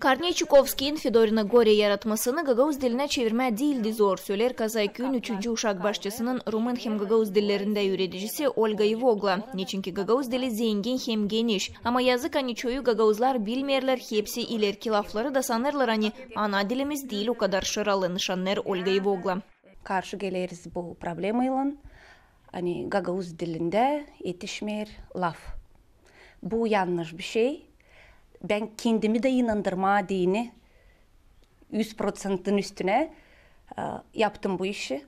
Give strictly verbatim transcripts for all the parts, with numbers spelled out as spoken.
Korney Çukovskiyin Fedorina Gorya yaratmasını gagauz dilinä çevirmää diildi zor, söleer Kazay küüyün üçüncü uşak başçasının rumun hem gagauz dillerindä üüredicisi Olga Ivogla. Neçinki gagauz dili zengin hem geniş. Ama yazık, ani çoyu gagauzlar bilmeerlär hepsi ilerki lafları da sanêrlar, ani ana dilimiz diil o kadar şıralı, nışannêêr Olga Ivogla. Karşı geleriz bu problemaylan, ani gagauz dilindä etişmeer laf. Bu yannış bir şey. Bän kendimi dä inandırmaa deyni üz proţentin üstünä, e, yaptım bu işi.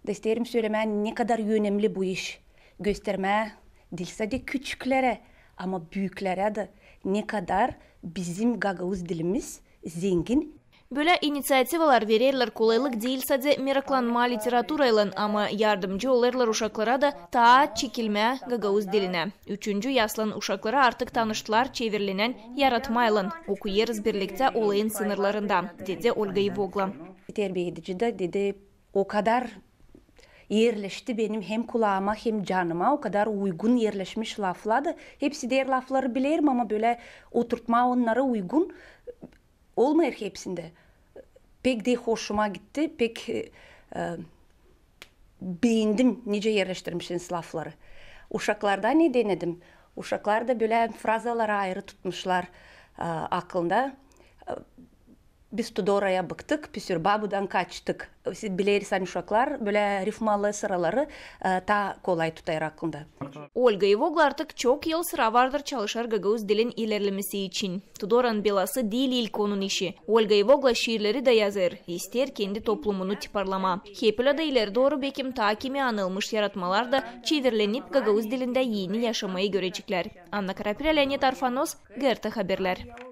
Da isteerim sölemää, ne kadar önemli bu iş. Göstermää diil sade küçüklerä, ama büüklerä dä, ne kadar bizim gagauz dilimiz zengin. Bölä iniţiativalar vererlär kolaylık diil sade meraklanmaa literaturaylan, ama yardımcı olêrlar uşaklara da taa çekilmää gagauz dilinä. Üçüncü yaslan uşakları artık tanıştılar çevirilän yaratmaylan. Okuyêrız birliktä olayın sınırlarında, dedi Olga Ivogla. Terbiedici dä dedi, o kadar erleşti benim hem kulaama, hem canıma, o kadar uygun erleşmiş laflar da. Hepsi deer lafları bilerim, ama bölä oturtmaa onnarı uygun olmêêr hepsindä. Pek dä hoşuma gitti, pek, e, e, beendim, nicä erleştirmişsiniz lafları. Uşaklarda ne denedim? Uşaklar da bölä frazaları ayırı tutmuşlar, e, aklında. E, Biz Tudoraya bıktık, Püsürbabudan kaçtık. Siz bileriz, ani uşaklar bölä rifmalı sıraları, e, taa kolay tutêr aklında. Olga Ivogla artık çok yıl sıra vardır çalışêr gagauz dilin ilerlemesi için. Tudoranın belası diil ilk onun işi. Olga Ivogla şiirleri dä yazêr, isteer kendi toplumunu tiparlamaa. Hep ölä dä ileri dooru bekim taa kimi anılmış yaratmalar da çevirilenip gagauz dilindä eni yaşamayı göreceklär. Anna Karapirä, Leonid Arfanoz, GRT Haberlär.